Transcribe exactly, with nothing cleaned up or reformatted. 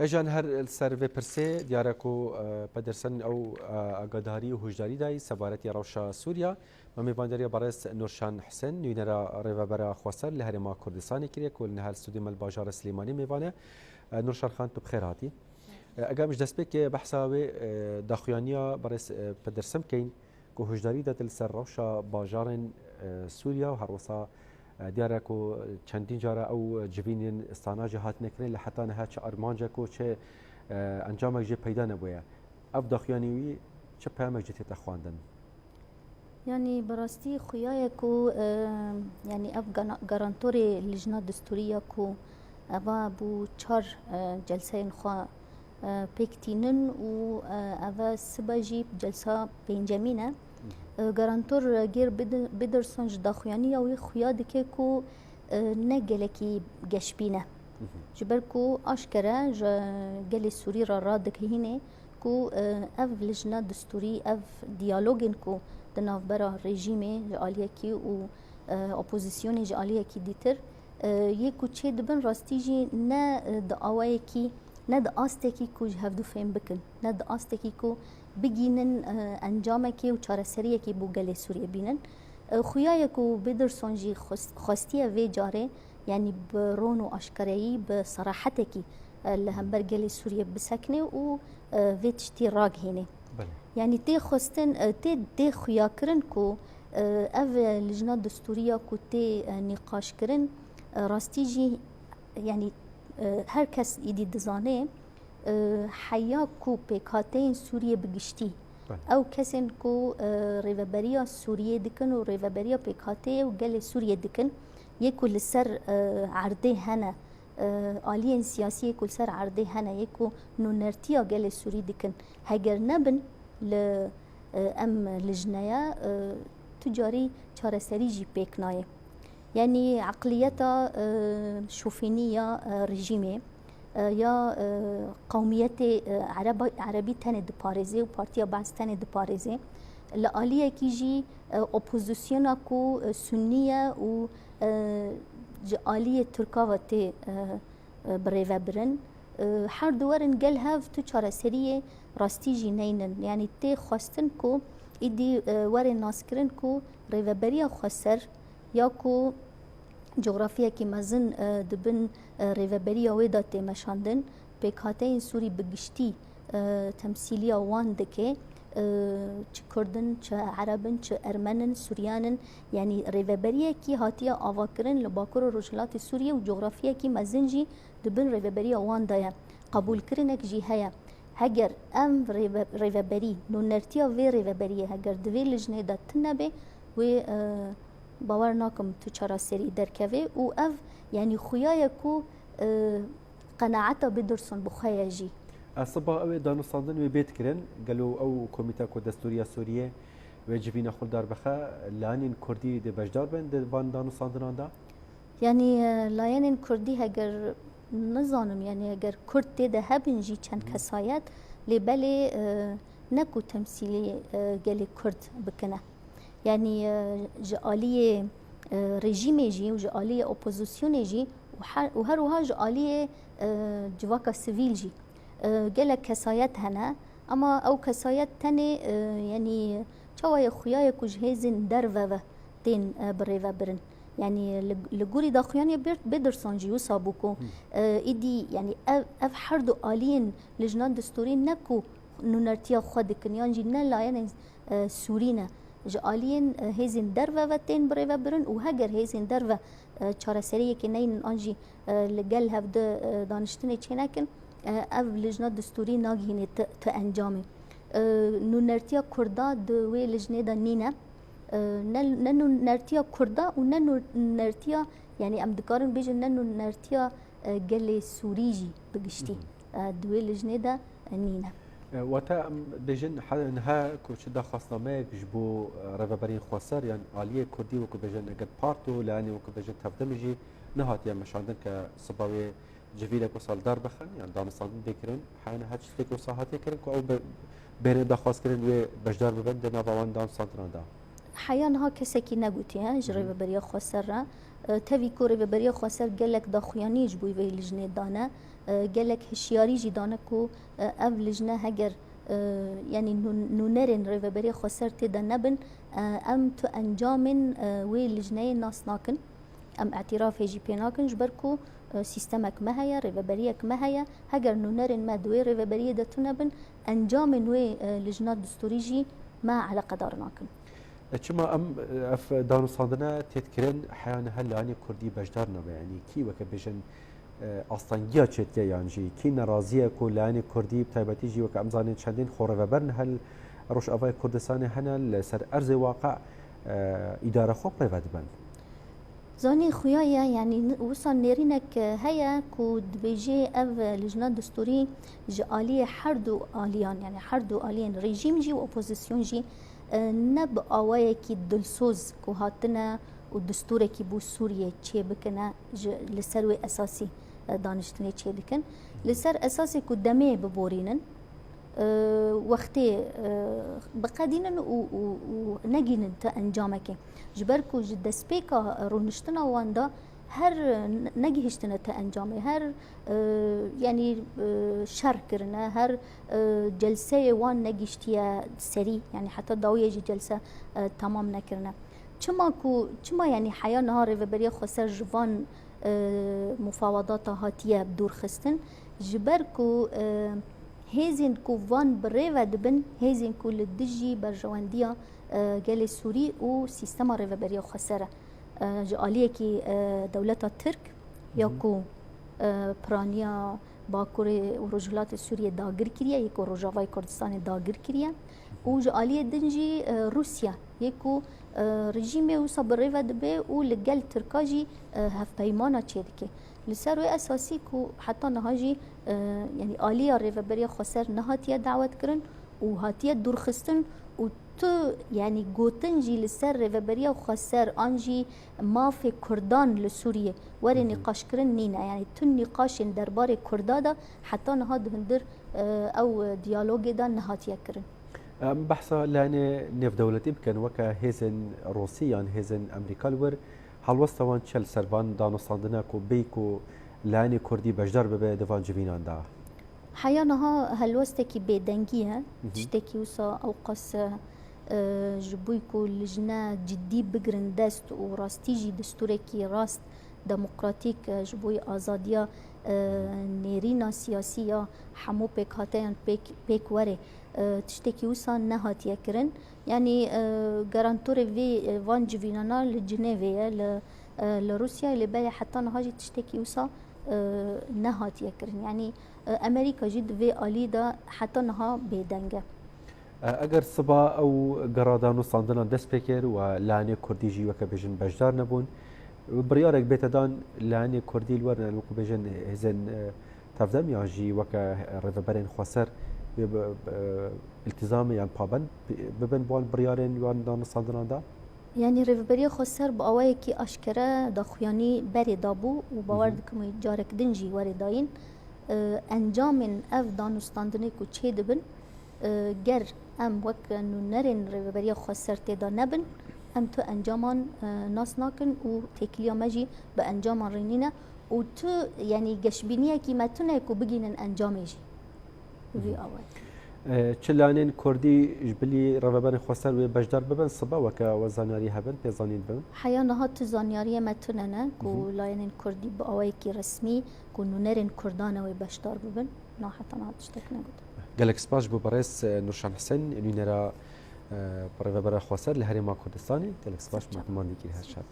Hejan her li ser vê pirsê diyar e ku, e, Pedersen ew, e, agadarî û hişdarî dayî sebaretî rewşa Sûriya. Me mêvandariya berêz Nurşan Husên, nûnera rêvebera xweser li Herêma Kurdistanê kiriye ku li niha li stûdyo me li bajara Silêmaniyê mêvan e. E, Nurşan Xan, tu bi xêr hatî. E, eger em ji destpêkê behsa wê, e, daxuyaniya berêz, e, Pedersen bikeyn, ku hişdarî date li ser rewşa bajarên, e, Sûriya û herwesa, e, diyar e ku çendîn cara ew civînên strana jî hatine kirin, lê heta niha çi armancek û çi, e, encamek jê peyda nebûye. Ev daxuyanî wî çi peyamek jê tête xwendin? Yanî bi rastî xuya ye ku, e, yanî ev gana-, garantorê lijna distûrî ya ku eva bû çar, e, celseyên xwe e, pêk tînin û, e, ev e sibe jî celsa pêncemîn e. E, Garantor Geir Bid-, Biderson ji daxuyaniya wî xuya dike ku, e, ne gelekî geşbîn e. Ji ber ku aşkere ji gelê Sûrî re radikihîne ku, e, ev lijna distûrî, ev diyalogên ku di navbera rejîmê ji aliyekî û, e, opozisyonê ji aliyekî dîtir, e, yê ku çê dibin rastî jî ne, e, di awayekî ne di astekî ku ji hevdu fêm bikin, ne di astekî ku bigînin, e, encamekê û çareseriyekî bo gelê Sûriyê bînin. E, xuya ye ku Biderson jî xwest-, xwestiye vê carê, yanî bi ron û aşkareyî, bi serahetekî, e, li hember gelê Sûriyê bisekine û, e, vê tiştî ragihîne. Belê. Yanî tê xwestin, e, tê, tê xuyakirin ku, e, ev lijna distûrî ya ku tê, e, nîqaşkirin, e, rastî jî, yanî, e, her kes îdî dizane, e, heya ku pêkhateyên Sûriyê bi giştî, Belê. ew kesên ku, e, rêveberiya Sûriyê dikin û rêveberiya pêkhateyê û gelê Sûriyê dikin, yê ku li ser, e, erdê hene, e, aliyên siyasî yê ku li ser erdê hene, yê ku nûnertiya gelê Sûrî dikin, heger nebin li, e, em lijneye, e, tu carî çareserî jî pêk nayê. Yanî eqliyeta, e, şofînî ya, e, rejîmê, e, ya, e, qewmiyetê, e, ereba-, erebî tenê diparêzê û Partiya Baas tenê diparêzê. Li aliyekî jî, e, opozisyona ku, e, sunnî ye û, e, ji aliyê Tirka ve tê, e, e, birêvebirin. E, her du werin gel hev tu çareseriyê rastî jî neynin. Yanî tê xwestin ku îdî, e, were naskirin ku rêveberiya xweser ya ku cografiyekî mezin, e, di bin, e, rêveberiya wê de tê meşandin, pêkhateyên Sûrî bi giştî, e, temsîliya wan dike, e, çi Kurd in, çi Ereb in, çi Ermen in, Suryan in, yanî rêveberiyekî hatiye avakirin li Bakur û Rojhilatê Sûriyê û cografiyekî mezin jî di bin rêveberiya wan de ye. Qebûlkirinek jî heye. Heger em rêve-, rêveberî, nûnertiya vê rêveberiyê heger di vê lijnê de tune be, wê, e, bawer nakim tu çareserî derkeve û ev, yanî xuya ye ku, e, qenaeta Biderson bi xwe ye jî. E, siba ew ê danûstandin wê bê dikirin, gelo ew komîta ku destûriya Sûriyê wê civîna xwe li dar bixe, layanên Kurdî dê beşdar bin di van danûstandinan de? Yanî, e, layenên Kurdî heger nizanim, yanî heger Kurd tê de hebin jî çend Hı. kesayet, lê belê, e, ne ku temsîlê, e, gelê Kurd bikine. Yanî, e, ji aliyê, e, rejîmê jî û ji aliyê opozisyonê jî û her, û her wiha ji aliyê, e, civaka sivîl jî, e, gelek kesayet hene. Ema ew kesayet tenê, e, yanî çawa ye xuya ye ku ji hêzên derve ve tên, e, birêvebirin. Yanî li, li gorî daxuyaniya Bir-, Biderson jî wisa bû ku, Hı. e, îdî, yanî ev, ev her du aliyên lijna distûrî ne ku nûnertiya xwe dikin, yan jî ne layenên, e, Sûrî ne. Ji aliyên, e, hêzên derve ve tên birêvebirin û heger hêzên derve, e, çareseriyekê neynin an jî, e, li gel hev di, e, daniştinê çênekin, e, ev lijna distûrî nagihîne ti, ti encamê. E, nûnertiya Kurda di wê lijnê de nîne. E, ne, ne nûnertiya Kurda û ne nûnertiya, yanî em dikarin bêjin ne nûnertiya, e, gelê Sûrî jî bi giştî, Hı hı. e, di wê lijnê de, e, nîne. E, wate em bêjin he-, niha ku çi daxwaznameyek ji bo, e, rêveberiyên xweser yan aliyê Kurdî wekî bêjin eger parto, layanê wekî bêjin tevdimê jî nehatiye meşandin ke siba wê civînek wisa li dar bixin, yan danûstandin bê kirin, hene her tiştek wisa hatiye kirin ku ew be-, bêne daxwazkirin wê beşdar bibin di nava wan danûstandinan de. Heya niha kesekî negotiye ji Hı hı. Rêveberiya Xweser re. E, tevî ku Rêveberiya Xweser gelek daxuyanî ji bo vê lijnê dane, e, gelek hişyarî jî dane ku, e, ev lijne heger, e, yanî nû-, nûnerên Rêveberiya Xweser tê de nebin, e, em tu encamên, e, wê lijneyê nas nakin. Em îtirafê jî pê nakin, ji ber ku, e, sîstemek me heye, rêveberiyek me heye. Heger nûnerên me di wê rêveberiyê de tune bin, encamên wê, e, lijna distûrî jî me eleqedar nakin. E, çima em, e, ev danûstandine tê dikirin, heya niha layînê kurdî beşdar nabe? Yanî kî weke bêjin, e, astengiya çêdike yan jî kî nerazî ye ku layînê kurdî, bi taybetî jî weke em zanên çendên xwerêveber niha li Rojavayê Kurdistanê hene, li ser erzê waqe, e, îdarexwe bi rêve dibin? Zanî xuya ye, yanî n-, wisa nêrînek heye ku dibêje ev lijna distûrî ji aliyê her du aliyan, yanî her du aliyên rejîm jî û opozîsyon jî, e, ne bi awayekî dilsoz ku hatine û distûrekî bo Sûriyê çêbikine, ji, li ser wê esasî, e, daniştinê çêdikin. Li ser esasê ku demê biborînin, e, wextê, e, biqedînin û, û, û negînin ti encamekê. Ji ber ku ji destpêka rûniştina wan de her ne-, negihiştine ti encamê, her, e, yanî, e, şer kirine, her, e, celseyê wan negihiştiye serî, yanî heta dawiyê jî celse, e, temam nekirine. Çima ku, çima yanî heya niha Rêveberiya Xweser ji van, e, mufawadata hatiye dûrxistin? Ji ber ku, e, hêzên ku van bi rê ve dibin, hêzên ku li dijî berjewendiya, e, gelê Sûrî û sîstema Rêveberiya Xweser e. E, ji aliyekî, e, dewleta Tirk ya Hı hı. ku, e, piraniya Bakurê û Rojhilatê Sûriyê dagir kiriye, yê ku Rojavayê Kurdistanê dagir kiriye û ji aliyê din jî, e, Rûsya yê ku, e, rejîmê wisa bi rê ve dibe û li gel Tirka jî, e, hevpeymana çêdike. Li ser wê esasî ku heta niha jî, e, yanî aliya Rêveberiya Xweser nehatiye dawetkirin û hatiye dûrxistin û tu, yanî gotin jî li ser Rêveberiya Xweser an jî mafê Kurdan li Sûriyê were Hı hı. nîqaşkirin nîne. Yanî tu nîqaşên derbarê Kurda de heta niha di hundir, e, ew diyalogê de nehatiye kirin. Em behsa layînê nêvdewletî bikin, weke hêzên Rûsî yan hêzên Amerîka li wir, helwesta wan çi ye li ser van danûstandine ku bêyî ku layînê Kurdî beşdar bibe di van civînan de? Heya niha helwestekî bêdengî ye. Hı hı. Tiştekî wisa ewqas, e, ji bo ku lijne cidî bigirin dest û rastî jî distûrekî rast, demokratîk, e, ji bo azadiya, e, Hı hı. nêrîna siyasî ya hemû pêkhateyan pêk, pêk were, e, tiştekî wisa nehatiye kirin. Yanî, e, garantorê vê, e, van civînana li Cinêvê ye, li, e, li Rûsyayê, lê belê heta niha jî tiştekî wisa, e, nehatiye kirin. Yanî, e, Amerîka jî di vê alî de heta niha bêdeng e. E, eger siba ew gera danûstandinan dest pê kir û layînê Kurdî jî weke bêjin beşdar nebûn, biryarek bête dan layînê Kurdî li wer, wekû bêjin hêzên, e, tevdem yan jî weke rêveberên xweser wê bi, bi, îltîzamê yan pabend bi, bibin bi wan biryarên wan danûstandinan de? Yanî Rêveberiya Xweser bi awayekî aşkere daxuyanî berê dabû û bawer Hı hı. dikim wê carek din jî were dayîn. E, encamên ev danûstandinê ku çêdibin, e, ger em wek nûnerên Rêveberiya Xweser tê de nebin, em tu encaman, e, nas nakin û têkiliya me jî bi encaman re nîne û tu, yanî geşbîniyekî me tune ku bigihînin encamê jî. Bi vî Hı hı. awayî. E, çi layînên Kurdî ji bilî rêveberên xweser wê beşdar bibin, sibe weke we zanyarî hebin, pêzanîn bibin? Heya niha tu zanyariyê me tune ne ku Hı hı. layînên Kurdî bi awayekî resmî ku nûnerên Kurdan e wê beşdar bibin. Na heta niha tiştek negot. Gelek spas ji bo berêz, e, Nurşan Hisen, nûnera, e, rêvebera xweser li Herêma Kurdistanê. Gelek spas, Spas. Mehman dikî her şad.